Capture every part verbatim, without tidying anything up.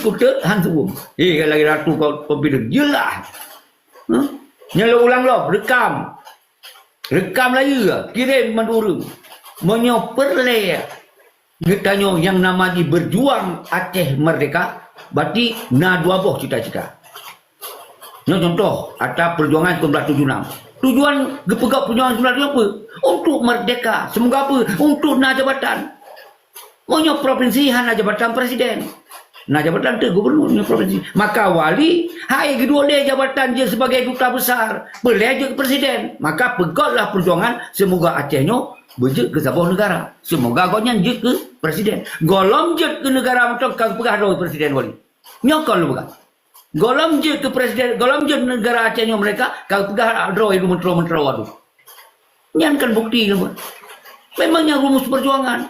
Kuteuk han suwom. Eh, lagèe ratu ko-, confident. Jeulaih. Huh? Nyan lôn ulang lom, reukam. Reukam layeue, kirém mandum ureueng. Meunyoe peureulèe geutanyoe nyang nama jih berjuang Aceh merdeka, berarti na dua boh cita-cita. Nyoe contoh, ata perjuangan sembilan belas tujuh enam. Tujuan geupeugah perjuangan sembilan belas tujuh enam peue? Untuk merdeka. Semoga apa? Untuk na jabatan. Meunyoe provinsi hana jabatan presiden, na jabatan teuk gubernur nyoe provinsi. Maka wali, hai geuduek lé jabatan jeuet sebagai duta besar, peureulèe jeuet keu presiden. Maka peugötlah perjuangan semoga Aceh nyoe beujeuet keu saboh negara. Semoga gobnyan jeuet keu presiden. Gohlom jeuet keu negara mantong ka geupeugah droe presiden wali. Nyoe kon lôn peugah. Gohlom jeuet keu presiden, gohlom jeuet negara Aceh nyoe merdeka, ka geupeugah droe lôn menteri-menteri waduh. Nyan kan bukti lom. Memang nyan rumus perjuangan.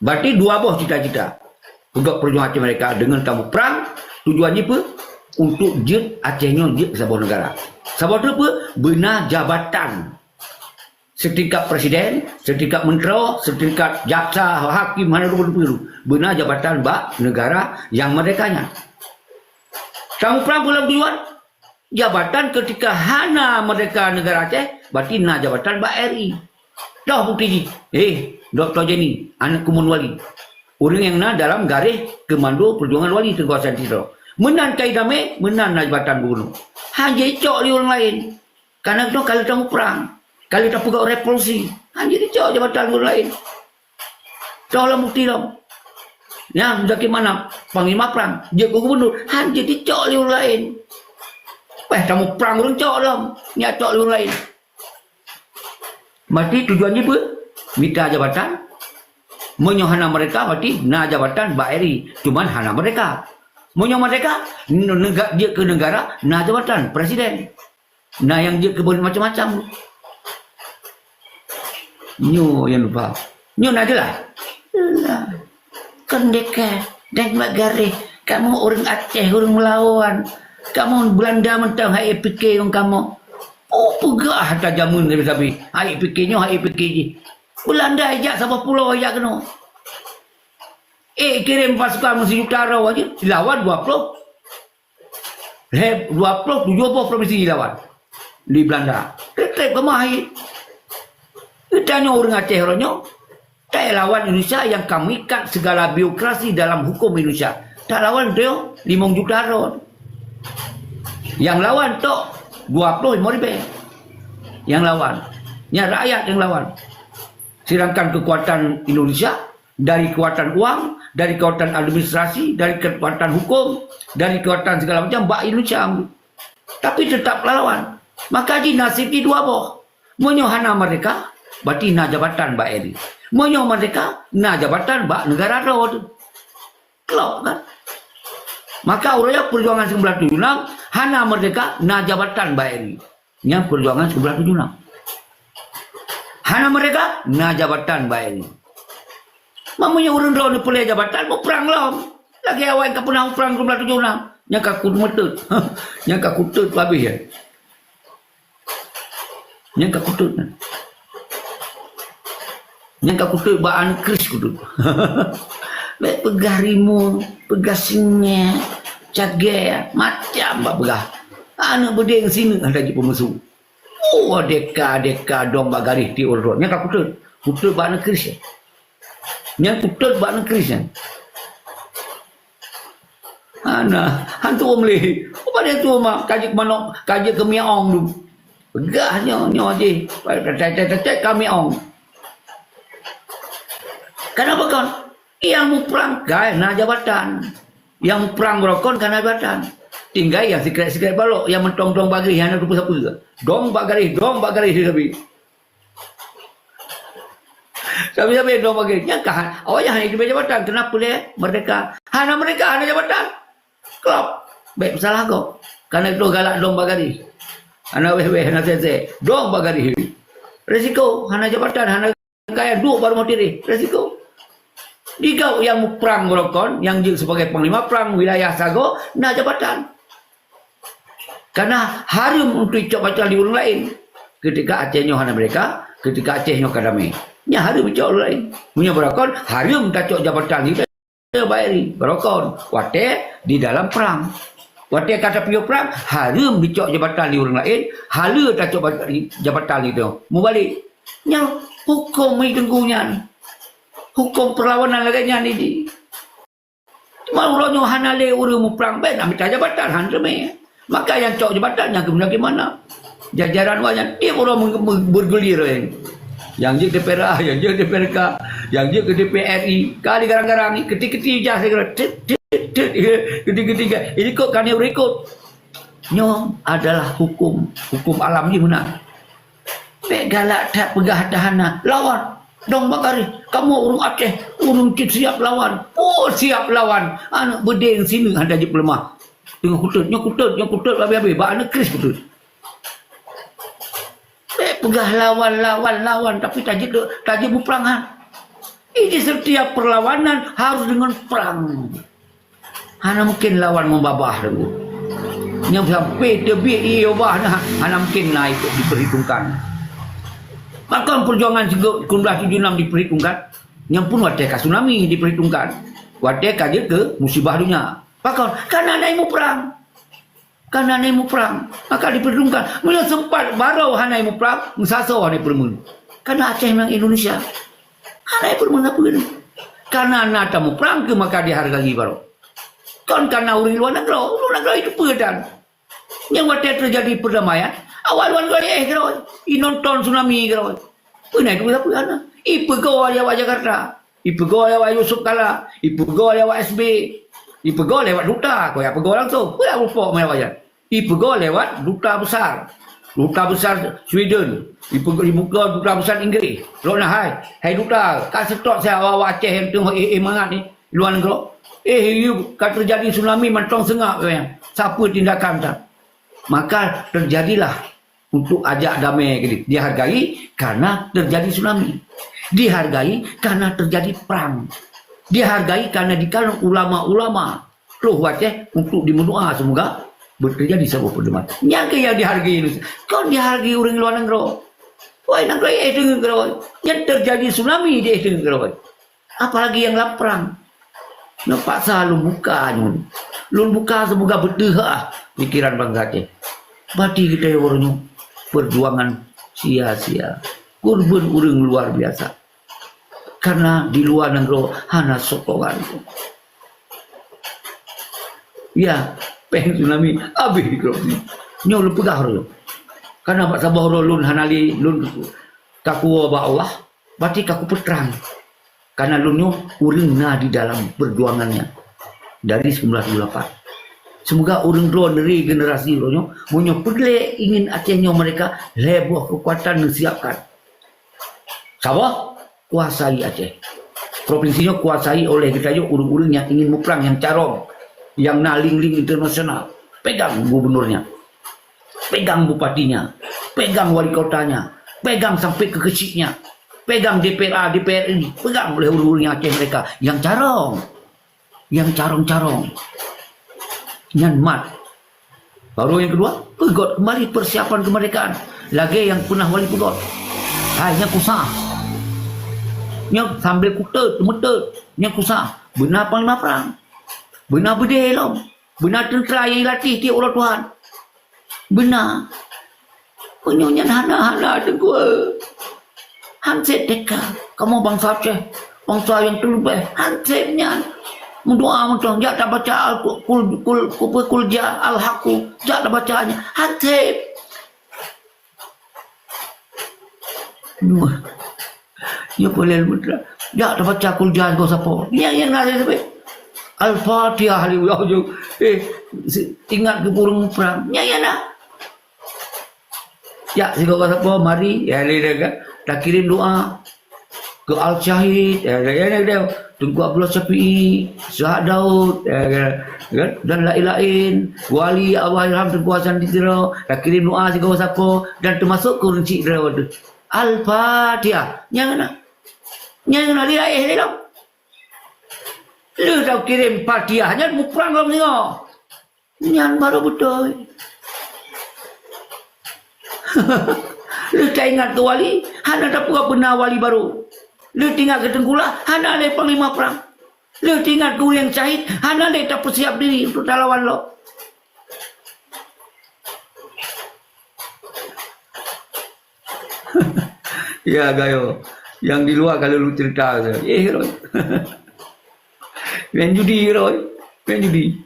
Berarti dua boh cita-cita. Peugöt perjuangan Aceh merdeka dengan kamoe prang, tujuan jih peue? Untuk jeuet Aceh nyoe jeuet saboh negara. Saboh tu peue? Beuna jabatan. Setingkat presiden, setingkat menteri, setingkat jaksa, hakim, hana dua puluh. Beuna jabatan bak negara nyang merdeka nyan. Kamoe prang peue lom tujuan? Jabatan ketika hana merdeka negara Aceh, berarti na jabatan bak R I. Toh bukti jih. Eh, Doktor Jenny, aneuk keumuen wali. Ureueng nyang na dalam garéh keumando perjuangan wali teungku Hasan Tito. Meunan ka idamé, meunan na jabatan gubernur. Hana jicok lé ureueng laén. Karena itu kali tamuprang, kali tapeugah revolusi. Hana jicok jabatan ureueng laén. Toh lom bukti lom. Nyan Zaki Manaf, panglima prang, jeuet keu gubernur, han jeuet jicok lé ureueng laén. Weh, tamuprang ureueng cok lom, nyak cok lé ureueng laén. Berarti tujuan jih peue? Mita jabatan. Meunyoe hana merdeka, berarti na jabatan bak R I. Cuman hana merdeka. Meunyoe merdeka, n-, nega-, jeuet keu negara, na jabatan presiden. Na nyang jeuet keu macam-macam. Nyoe nyang lupa. Nyoe na jeulaih? Jeulaih. Kon deka, dan bak garéh, kamoe ureueng Aceh, ureueng meulawan. Kamoe Belanda mantong hana pike ngon kamoe. Oh, peugah ata jameun sabe-sabe. Hana pike nyoe, hana pike jih. Belanda ijak saboh pulo ijak keunoe. Eh, kirém pasukan meusijuta droe aja, lawan dua ploh. Lhèe dua ploh tujoh boh provinsi jilawan di Belanda. Trép-trép keumah hai. Geutanyoe ureueng Aceh uroe nyoe, talawan Indonesia nyang ka meuikat segala birokrasi dalam huköm Indonesia. Talawan tanyoe limong juta droe. Nyang lawan tok dua ploh limong ribèe. Nyang lawan. Nyan rakyat nyang lawan. Sedangkan kekuatan Indonesia dari kekuatan uang, dari kekuatan administrasi, dari kekuatan hukum, dari kekuatan segala macam bak Indonesia. Tapi tetap lawan. Maka jih nasib jih dua boh. Meunyoe hana merdeka, berarti na jabatan bak R I. Meunyoe merdeka, na jabatan bak negara droe tu. Klop kan? Maka uroe nyoe perjuangan sembilan puluh tujuh enam hana merdeka, na jabatan bak R I. Nyan perjuangan sembilan puluh tujuh enam. Hana merdeka, na jabatan bak R I. Meunyoe ureueng droe neupeulhèe jabatan, muprang lom. Lagèe awai ka peunah muprang sembilan puluh tujuh enam. Nyang ka kuteut. Nyang ka kuteut habéh nyan. Nyang ka kuteut nyan. Nyang ka kuteut bak aneuk kris kuteut. Bèk peugah rimueng, peugah singoh, cagèe, macam bak peugah. Aneuk beudé sineuk hana jipeumusu. Oh, deka-deka dong bak garéh tiep uroe. Nyang ka kuteut. Kuteut bak aneuk kris nyan. Nyang kuteut bak aneuk kris nyan. Hana, hantu lé. Apa dia tu mak? Ka jeuet keu manok, ka jeuet keu miong tu. Peugah nyoe, nyoe jih. Tetek-tetek ka miong. Kenapa kon? Nyang muprang ka na jabatan. Nyang muprang beurokon ka na jabatan. Tinggai nyang sikrek-sikrek balok, nyang mantong dong bak garéh, hana teupeu sapeue. Dong bak garéh, dong bak garéh sabe. Sabe-sabe dong bak garéh. Nyang ka, awak nyan hana jibri jabatan. Kenapa lé? Merdeka. Hana merdeka, hana jabatan. Klop. Bèk peusalah gob. Karena itu galak dong bak garéh. Hana wèh-wèh, hana sèe-sèe. Dong bak garéh. Resiko, hana jabatan, hana kaya, duek bak rumoh tireh. Resiko. Di gob nyang muprang beurokon, nyang jeuet sebagai panglima prang wilayah sagoe, na jabatan. Karena hareuem untuk icok jabatan di ureueng laén. Ketika Aceh nyoe hana merdeka, ketika Aceh nyoe ka damé. Nyan hareuem icok ureueng laén. Meunyoe beurokon, hareuem tacok jabatan di Bayari, beurokon. Watée di dalam prang. Watée ka tapiôh prang, hareuem dicok jabatan lé ureuëng laén, hana tacok ba-, jabatan lé droe. Mubalek. Nyan hukôm meuteungku nyan. Hukôm peurlawanan lagée nyan idi. Teuma uroe nyoe hana lé ureuëng muprang, bék na mita jabatan, han teumé. Maka nyang cok jabatan nyang keumeuna-keumeuna. Jajaran awak nyan tieb uroe meng-, meng-, bergulir, eh. Nyang jeuet D P R A, nyang jeuet D P R K, nyang jeuet keu D P R I. Ka digarang-garang, keuti-keuti jah sigoe, tit, tit, tit, keuti-keuti jah. Ini kok kani ureuëng ikot. Nyoe adalah hukum, hukum alam jih meunan. Bék galak that peugah that hana. Lawan. Dong bak garéh. Kamoe ureuëng Aceh, ureuëng cit siap lawan. Oh, siap lawan. Aneuëk beudeng sineuk hana jipeuleumah. Teungoh kutot, nyoe kutot, nyoe kutot, habéh-habéh. Bak aneuëk kris kutot. Bék peugah lawan, lawan, lawan. Tapi tajeuet, tajeuet muprang, ha. Ini setiap perlawanan harus dengan perang. Hana mungkin lawan meubabah, Teungku. Nyang sampai teubiet ié ubah na, hana mungkin na ikut diperhitungkan. Pakon perjuangan sigoe sembilan belas tujuh enam diperhitungkan? Nyang pun watée ka tsunami diperhitungkan. Watée ka jeuet keu musibah dunia. Pakon? Karena na imeue prang. Karena na imeue prang. Maka diperhitungkan. Meunyoe sempat barô hana imeue prang, meusasoe hana ipeureumeun. Karena Aceh memang Indonesia. Hana ipeureumeun sapeue nyoe. Karena na tamuprang keu maka dihargai barô. Kon karena ureuëng luwa nanggroe, ureuëng luwa nanggroe itu peue dan. Nyang watée teujadi peurdamaian, awak luwa nanggroe éh keudroe, inonton tsunami keudroe. Peue na itu sapeue hana. Ipeugoe lé awak Jakarta, ipeugoe lé awak Yusuf Kala, ipeugoe lé awak S B, ipeugoe lé awak duta, kok ya peugoe langsung. Peue awak pok meuawak nyan. Ipeugoe lewat duta besar. Duta besar Sweden. Ipeugoe, ipeugoe duta besar Inggris. Lôn hai, hai duta, ka seutôt saja awak-awak Aceh nyang teungoh éh-éh mangat ni, luwa nanggroe. Éh, yue ka teujadi tsunami mantong seungab nyang. Sapeue tindakan tan? Maka teujadilah untuk ajak damé keudéh. Dihargai karena teujadi tsunami. Dihargai karena teujadi prang. Dihargai karena dikalon ulama-ulama. Troh watée untuk dimeudoa seumoga beuteujadi saboh peudeuman. Nyang keu nyang dihargai, kon dihargai ureuëng luwa nanggroe. Wai nanggroe éh teungeut keudroe. Nyang teujadi tsunami di éh teungeut keudroe. Apalagi nyang lam prang. Nyoe paksa lôn buka nyoe. Lôn buka seumoga beuteuhah pikiran bansa Aceh. Bati kita ya uroe nyoe perjuangan sia-sia. Kurban ureuëng luar biasa. Karena di luwa nanggroe hana sokongan. Ya, péng tsunami habéh di korupsi. Nyoe lôn peugah uroe nyoe. Karena bak saboh uroe lôn hana lé, lôn kakuwoe bak Allah, berarti ka kupeutrang. Karena lôn nyoe ureuëng na di dalam perjuangannya dari sembilan belas tujuh lapan. Semoga ureuëng droe neuri generasi uroe nyoe, meunyoe peuglé ingin Aceh nyoe merdeka, lhée boh kekuatan neusiapkan. Saboh, kuasai Aceh. Provinsi nyoe kuasai oleh geutanyoe ureuëng-ureuëng nyang ingin muprang, nyang carông, nyang na link-link internasional. Pegang gubernurnya, pegang bupatinya, pegang wali kotanya, pegang sampai ke keciknya, pegang D P R A, D P R ini, pegang oleh ureuëng-ureuëng nyang Aceh mereka, nyang carông. Nyang carông-carông. Nyan mat. Baru nyang keudua, peugöt keumbali persiapan keumeurdekaan. Lagèe nyang peunah wali peugöt. Hai, nyan kusah. Nyan sambil kuteut, meuteut. Nyan kusah. Beuna panglima prang. Beuna beudé lom. Beuna teuntra nyang jilatih tiep uroe Tuhan. Beuna. Meunyoe nyan hana-hana teungku. Hansét teuka. Kamoe bansa Aceh, bansa nyang teuleubèh. Hansét nyan. Meudoa mantong, jak tabaca Al-, kul, kul, kul, kul ja Al-Haqqu. Jak tabaca nyan. Hansét. Nyoe. Nyoe peuleueh mutra. Jak tabaca kul ja sigoe sapo. Nyan nyang na sabe. Al-Fatihah lé ujoe. Eh, si-, ingat keu ureueng prang. Nyan, nyan na. Jak sigoe sapo mari, ya, lé, lé, kan? Takirém doa keu Al-Syahid, ya, ya, ya, ya, Teungku Abdullah Syafi'i, Syekh Daud, ya, ya, kan? Dan laén-laén, wali Allahyarham Teungku Hasan di Tiro, takirém doa sigoe sapo, dan teumasok keu ureueng chik droe tu. Al-Fatihah. Nyan na. Nyan na, lé, eh, lé, lom. Lheueh takirém Fatihah nyan muprang lom singoh. Nyan barô beutôi. Lheueh taingat keu wali, hana tapeugah beuna wali barô. Lheueh taingat keu teungku lah, hana lé panglima prang. Lheueh teuingat keu ureuëng syahid, hana lé tapeusiap diri untuk talawan lom. Ya, gayo. Yang di luar kalau lu cerita, eh, Roy. Main judi, Roy. Main judi.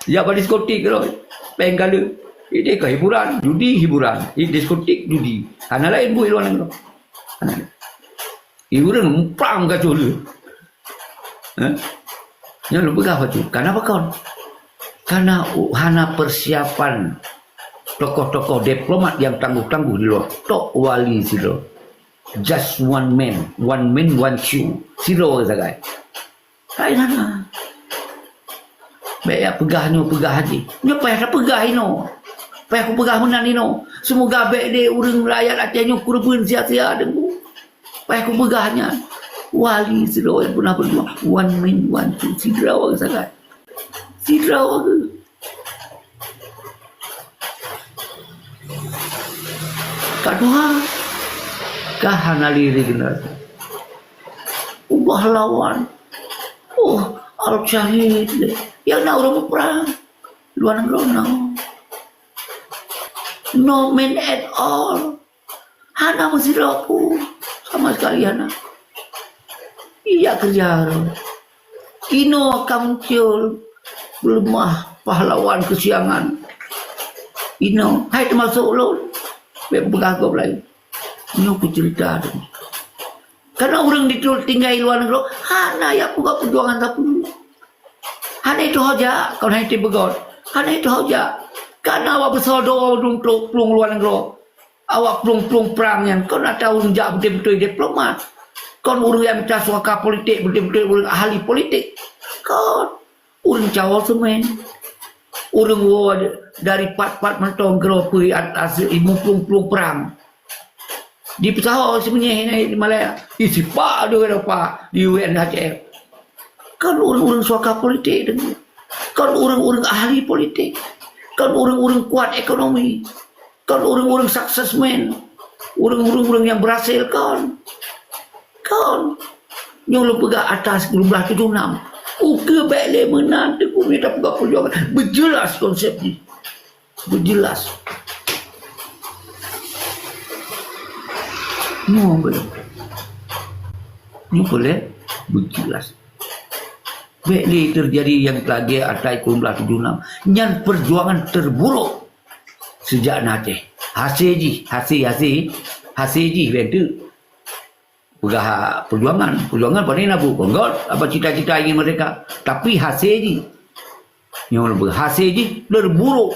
Ya, pada diskotik, Roy. Main gala. Ini ke hiburan, judi hiburan. Ini diskotik, judi. Hana lain buat luar negara. Hana lain. Ureuëng muprang kacau le. Eh? Nyan lôn peugah bacut. Kenapa kon? Karena hana persiapan tokoh-tokoh diplomat yang tangguh-tangguh di luar. Tok wali sidroe. Just one man. One man, one shoe. Sidroe sagai. Hai hana. Bèk ya peugah nyoe, peugah jih. Nyoe payah tapeugah inoe. Payah kupeugah meunan inoe. Seumoga bèk lé ureuëng rakyat Aceh nyoe keureubeuen sia-sia deungoe. Payah kupeugah nyan. Wali sidroe nyang peunah beujuang. One man, one shoe. Sidroe sagai. Sidroe. Ka tuha. Ka hana lé regenerasi. Ubah lawan. Oh, al syahid. Yang na ureuëng muprang. Luar negara na. No man at all. Hana meusidroe pun. Sama sekali hana. Iya kerja tu. Inoe ka muncul peuleumah pahlawan keusiangan. Inoe, hai teumasok ulôn. Bèk peugah gob laén. Nyoe kuceurita tu. Karena ureuëng ditul tinggai luar negara, hana ya peugah perjuangan sapeue. Hana itu hoja, kon hana itu beugöt. Hana itu hoja. Karena awak beusoe doa untuk plueng luar negara. Awak plueng-plueng prang nyan kon ata ureuëng jak beutôi-beutôi diplomat. Kon ureuëng nyang mita suaka politik, beutôi-beutôi ureuëng ahli politik. Kon ureuëng cawol seumén. Ureuëng woe dari pat-pat mantong keudroe peue atas ilmu plueng-plueng prang. Dipeusaho seumenyeh di Malaya. Ih, sipak dua rupa di U N H R. Kon ureuëng-ureuëng suaka politik tu. Kon ureuëng-ureuëng ahli politik. Kon ureuëng-ureuëng kuat ekonomi. Kon ureuëng-ureuëng successman. Ureuëng-ureuëng nyang berhasil kon. Kon. Nyoe lôn peugah atas dua belas tujuh enam. Ukeue bèk lé meunan teungku mita peugah perjuangan. Beujeulaih konsep jih. Beujeulaih. Nyoe boleh. Nyoe boleh. Beujeulaih. Bèk lé teujadi nyang lagèe atai dua belas tujuh enam. Nyan perjuangan terburuk sejak na Aceh. Hase jih, hase, hase, hase jih ben tu. Peugah perjuangan. Perjuangan pane na buet kon gèt, apa cita-cita ingin merdeka. Tapi hase jih. Nyoe lôn peugah, hase jih terburuk.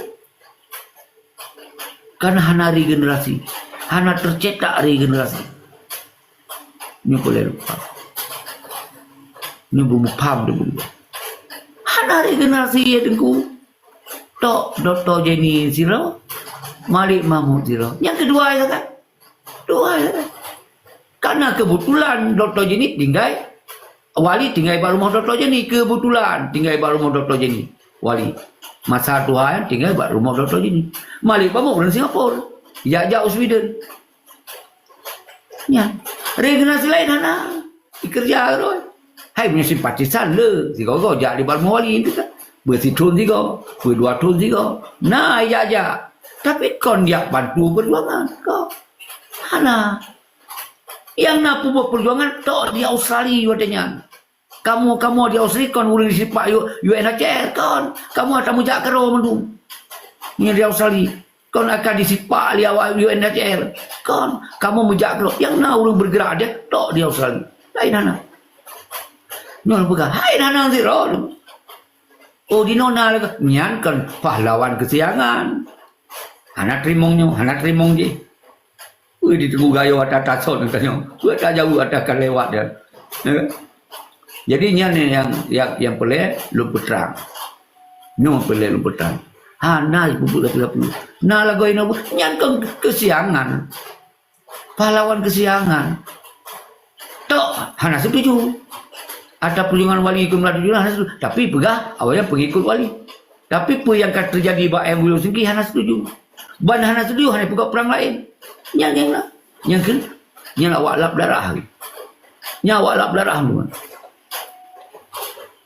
Karena hana regenerasi. Hana tercetak regenerasi. Nyoe peureulèe paham. Nyoe beumeupham dulu. Hana regenerasi ya teungku. Tok Doktor Jenny sidroe, Malik Mahmud sidroe. Nyang keudua ya kan? Dua ya kan? Karena kebetulan Doktor Jenny tinggai, wali tinggai bak rumoh Doktor Jenny. Kebetulan tinggai bak rumoh Doktor Jenny. Wali. Masa tuha nyan tinggai bak rumoh Doktor Jenny. Malik Mahmud ureueng Singapura. Jak-jak u Sweden. Nyan. Regenerasi laén hana. Dikeureuja rot. Hai meunyoe simpatisan le, sigoe-goe jak di bak rumoh wali tu kan. Beusitrôn sigoe, beudua trôn sigoe. Na jak-jak. Tapi kon jak bantu peujuangan. Kon. Hana. Nyang na peubuet peujuangan tok di Australia watèe nyan. Kamoe-kamoe di Australia kon ureueng disipak U N H C R, kon. Kamoe ata meujak keudroe mandum. Nyan di Australia. Kon akan disipak lé awak U N H C R. Kon. Kamoe meujak keudroe. Nyang na ureueng bergerak deh tok di Australia. Laén hana. Nyoe peugah, hai hana sidroe. Oh, di nona lagèe nyan kon pahlawan keusiangan. Hana teurimong nyoe, hana teurimong jih. Ui, di Teungku Gayo ata tasot tanyoe. Ui, ata jauh ata ka lewat dia. Ya. Jadi nyan yang, yang, yang peulé lôn peutrang. Nyoe peulé lôn peutrang. Hana peubuet lagèe-lagèe. Na lagoe inoe nyan kon keusiangan. Pahlawan keusiangan. Tok hana setuju. Ata perjuangan wali keu meulaju hana setuju. Tapi peugah awaknyan pengikut wali. Tapi peue nyang ka teujadi bak M W Singki hana setuju. Ban hana setuju hana peugah perang laén. Nyan nyang na. Nyang keu nyan awak lap darah. Nyan awak lap darah.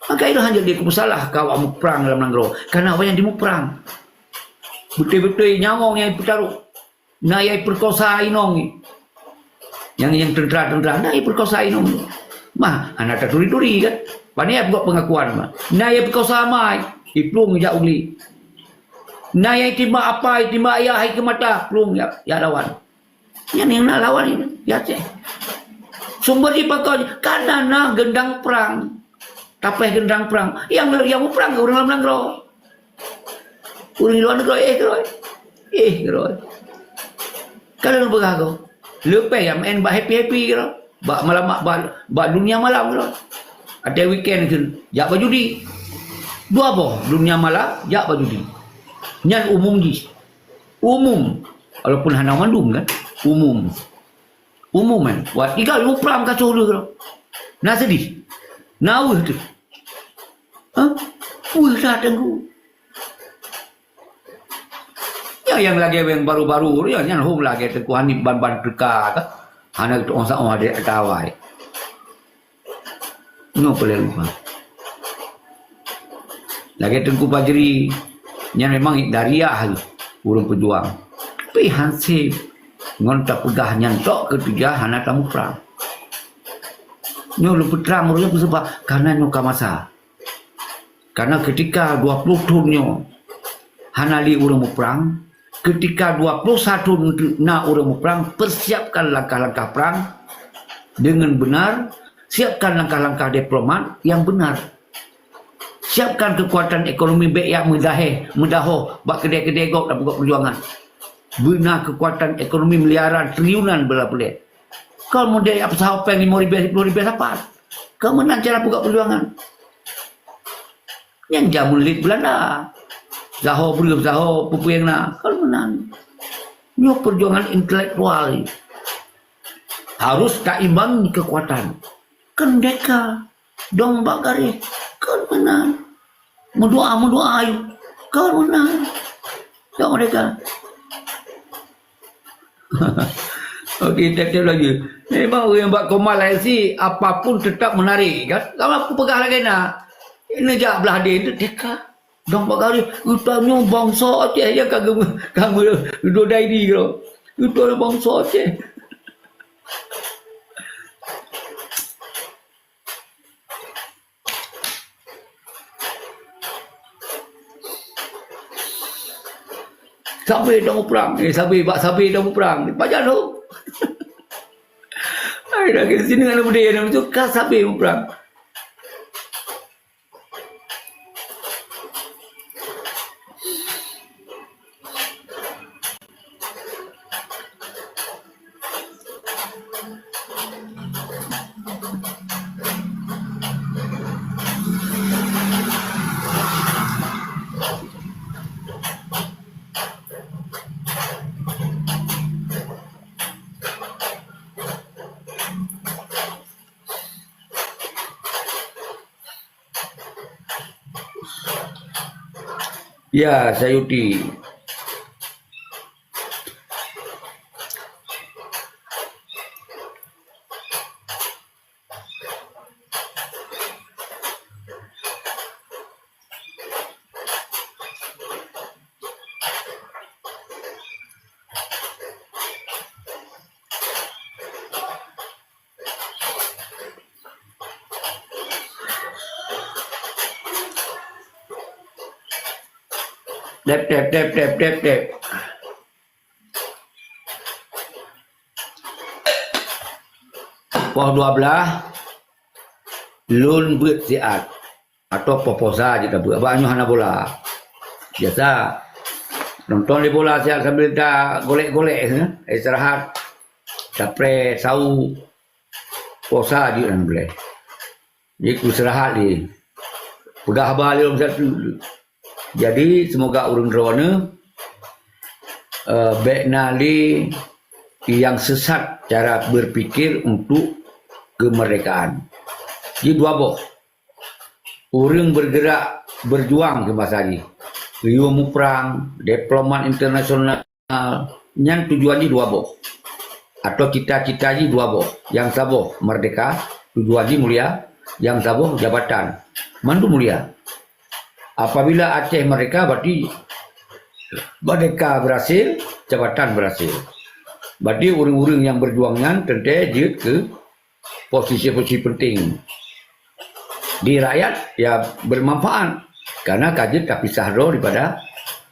Maka ilôn hanjeuet lé kupeusalah keu awak muprang lam nanggroe, kareuna awaknyan jimuprang. Beutôi-beutôi nyawöng nyang jipeutarôh. Na nyang jipeukosa inong. Nyang, nyang teuntra-teuntra, na nyang jipeukosa inong. Mah, hana taturi-turi kan? Pane peugah peungakuan mah. Na nyang jipeukosa amai, jiplueng jak u glé. Na nyang jitimbak apa, jitimbak ayah, hai keu mata, plueng jak, jak lawan. Nyan nyang na lawan nyoe, di Aceh. Sumber jih pakon, kareuna na geundang prang. Tapéh geundang prang. Nyang, nyang muprang keu ureuëng lam nanggroe. Ureuëng luwa nanggroe, éh, keurôi. Éh, keurôi. Ka lôn peugah keu, leupah nyang meu'en bak happy-happy keudroe. Bak malam, bak, bak dunia malam keudroe. Watèe weekend kheun, jak bajudi. Dua boh dunia malam, jak bajudi. Nyan umum jih. Umum. Walaupun hana mandum kan? Umum. Umum kan? Wah, tinggai muprang ka soe keudroe. Na seudeh. Na weueh teuh. Hah? Weueh that teungku. Nyan nyang lagèe nyang baru-baru, nyan, nyan hom lagèe Teungku Hanif ban-ban teuka ka. Hana teu'oh saôh adék atawai. Nyoe peuleueh lupa. Lagèe Teungku Fajri, nyan memang dariah ureuëng peujuang. Tapi hansé ngon tapeugah nyan tok keutika hana tamuprang. Nyoe lôn peutrang ureuëng peusabab, kareuna nyoe ka masa. Karena ketika dua puluh thon nyoe hana lé ureuëng muprang, ketika dua puluh satu thon na ureuëng muprang, persiapkan langkah-langkah perang dengan benar, siapkan langkah-langkah diplomat yang benar. Siapkan kekuatan ekonomi, bèk jak meudahé, meudahoh bak keudè-keudè gob dan peugot perjuangan. Beuna kekuatan ekonomi miliaran, triliunan bela peulét. Kon model jak peusahoe péng limong ribèe, siploh ribèe sapat. Kon meunan cara peugot perjuangan. Nyang jameun lé Belanda. Sahoe breueh, sahoe peue-peue nyang na. Kon meunan. Nyoe perjuangan intelektual. Harus taimbangi kekuatan. Kon deka. Dong bak garéh. Kon meunan. Meudoa-meudoa ayue. Kon meunan. Dong deka. Okey, tiep-tiep laju. Memang ureuëng bak koma laén si, apapun tetap menarik, kan? Kalau aku peugah lagèe na, neujak blah deh, deka. Dong bak garéh, geutanyoe bansa Aceh nyang ka geu-, ka geu-, geudodai di keudroe. Geutanyoe bansa Aceh. Sabe dong muprang. Eh, sabe, bak sabe dong muprang. Pajan tu. Hai, lagi sini dengan budaya tu ka sabe muprang. Ya, Sayuti. Dep, dep, dep, dep, dep, dep. Poh dua belas, lôn beuet siat. Atau poh-poh sa jeuet tabeuet. Abah nyoe hana bola. Biasa. Nonton lé bola siat sambil ta golek-golek, eh, istirahat. Tapreh sau. Poh sa jeuet nyan boleh. Jadi, ku istirahat lé. Peugah haba lé lom satu. Jadi, semoga ureuëng droeneuh, eh, bèk na lé nyang sesat cara berpikir untuk kemerdekaan. Jadi, dua boh. Ureuëng bergerak, berjuang di masa jih. Yue muprang, diplomat internasional, nyan tujuan jih dua boh. Atau cita-cita jih dua boh. Nyang saboh merdeka, tujuan jih mulia, nyang saboh jabatan. Mandum mulia. Apabila Aceh merdeka, berarti merdeka berhasil, jabatan berhasil. Berarti ureuëng-ureuëng nyang berjuang nyan teuntée jeuet keu posisi-posisi penting di rakyat, ya, bermanfaat karena ka jeuet tapisah droe daripada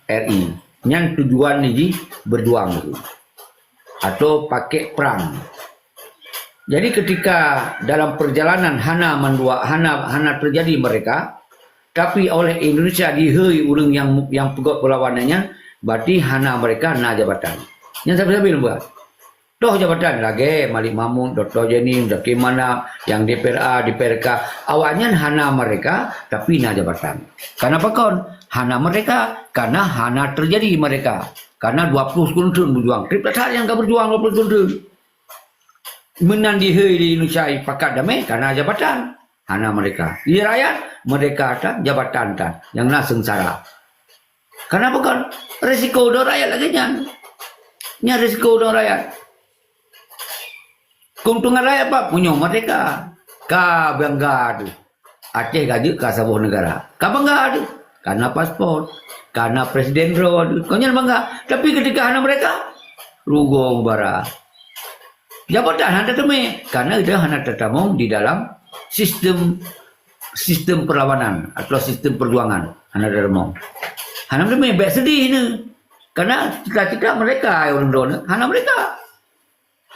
R I. Nyan tujuan jih berjuang tu, atau pakai perang. Jadi ketika dalam perjalanan hana mandua, hana, hana terjadi merdeka, tapi oleh Indonesia dihei ureuëng nyang, nyang peugét perlawanan nyan, berarti hana merdeka, na jabatan. Nyan sabe-sabe lom buat. Toh jabatan lagée Malik Mahmud, Doktor Jenny, Zaki Manaf, nyang DPRA, DPRK, awaknyan hana merdeka, tapi na jabatan. Kenapa kon? Hana merdeka, karena hana terjadi merdeka. Karena dua puluh seukon thon berjuang. Treb that nyang ka berjuang dua puluh seukon thon. Meunan dihei di Indonesia pakat damé, karena jabatan. Hana merdeka. Di rakyat, merdeka tan, jabatan tan. Nyang na seungsara. Kenapa kon? Risiko droe rakyat lagée nyan. Nyan risiko droe rakyat. Keuntungan rakyat apa? Meunyoe merdeka. Ka bangga tu. Aceh ka jeuet ka saboh negara. Ka bangga tu. Karena paspor. Karena presiden droe tu. Kon nyan bangga. Tapi ketika hana merdeka, rugoe bara. Jabatan hana teumé. Karena dia hana tertamong di dalam sistem, sistem perlawanan atau sistem perjuangan. Hana tertamong. Hana teumé, bék sedih ni. Karena cita-cita merdeka ureuëng droe ni, hana merdeka.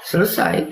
Selesai.